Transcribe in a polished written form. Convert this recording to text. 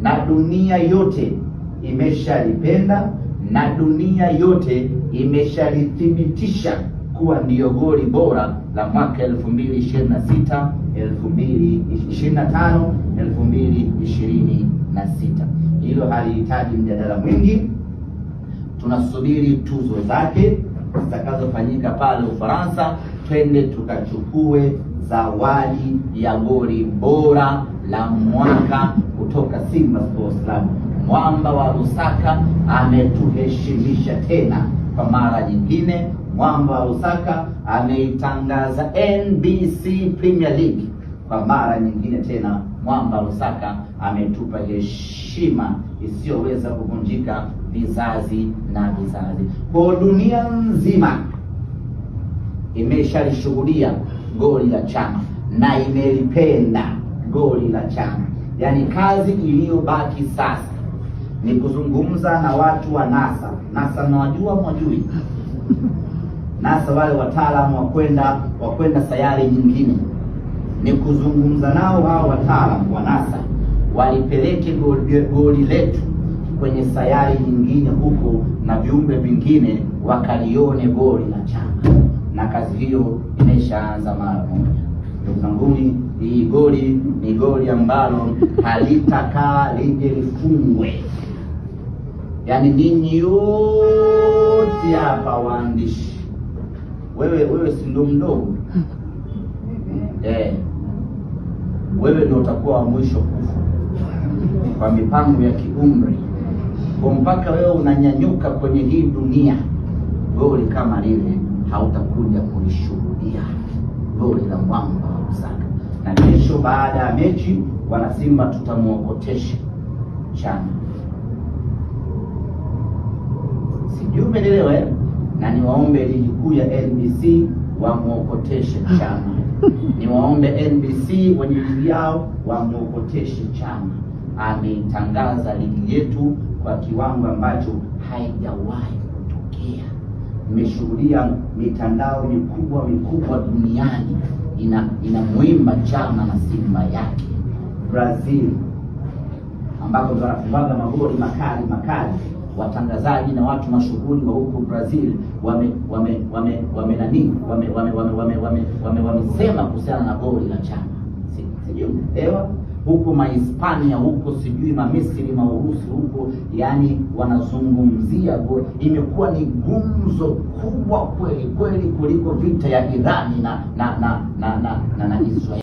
na dunia yote imeshalipenda na dunia yote imeshalithibitisha kuwa ndiyo goli bora la mwaka 2026, 2025, 2026. Hilo halihitaji mjadala mwingi, tunasubiri tuzo zake zitakazofanyika pale Ufaransa, twende tukachukue zawadi ya goli bora la mwaka kutoka Simba Sports Club. Mwamba wa Lusaka ametuheshimisha tena kwa mara nyingine. Mwamba wa Lusaka ameitangaza NBC Premier League kwa mara nyingine tena. Mwamba wa Lusaka ametupa heshima isiyoweza kuvunjika vizazi na vizazi. Kwa dunia nzima imeshalishuhudia goli la Chama na imelipenda goli la Chama. Yaani kazi iliyobaki sasa ni kuzungumza na watu wa NASA. NASA nawajua, mwajui NASA, wale wataalamu wa kwenda sayari nyingine, ni kuzungumza nao hao wataalamu wa NASA walipeleke goli letu kwenye sayari nyingine huko na viumbe vingine wakalione goli la Chama, na kazi hiyo imeshaanza mara moja. Ndugu zanguni, hii goli ni goli ambalo halitakaa lije lifungwe. Yaani ninyi wote hapa waandishi, wewe si ndo mdogo eh? Wewe ndio utakuwa wa mwisho kufa kwa mipango ya kiumri, kwa mpaka wewe unanyanyuka kwenye hii dunia, goli kama lile hautakuja kulishuhudia, goli la mwamba wa Lusaka. Na kesho baada ya mechi, wanasimba tutamuokotesha Chama, sijui umeelewa eh? Na niwaombe ligi kuu ya NBC wamwokoteshe Chama, niwaombe NBC wenye ligi yao wamwokoteshe Chama. Ameitangaza ligi yetu kwa kiwango ambacho haijawahi kutokea. Nimeshuhudia mitandao mikubwa mikubwa duniani inamwimba Chama na Simba yake. Brazil ambako ndo wanafungaga magoli makali makali, watangazaji na watu mashuhuri wa huko Brazil wame wame wame wame nani wame wame wame wame wame wame wamesema kuhusiana na goli la Chama, sijui umeelewa? Huko Mahispania huko sijui Mamisri Maurusi huko, yani wanazungumzia goli, imekuwa ni gumzo kubwa kweli kweli kuliko vita ya Irani na na na na na, na, na Israeli.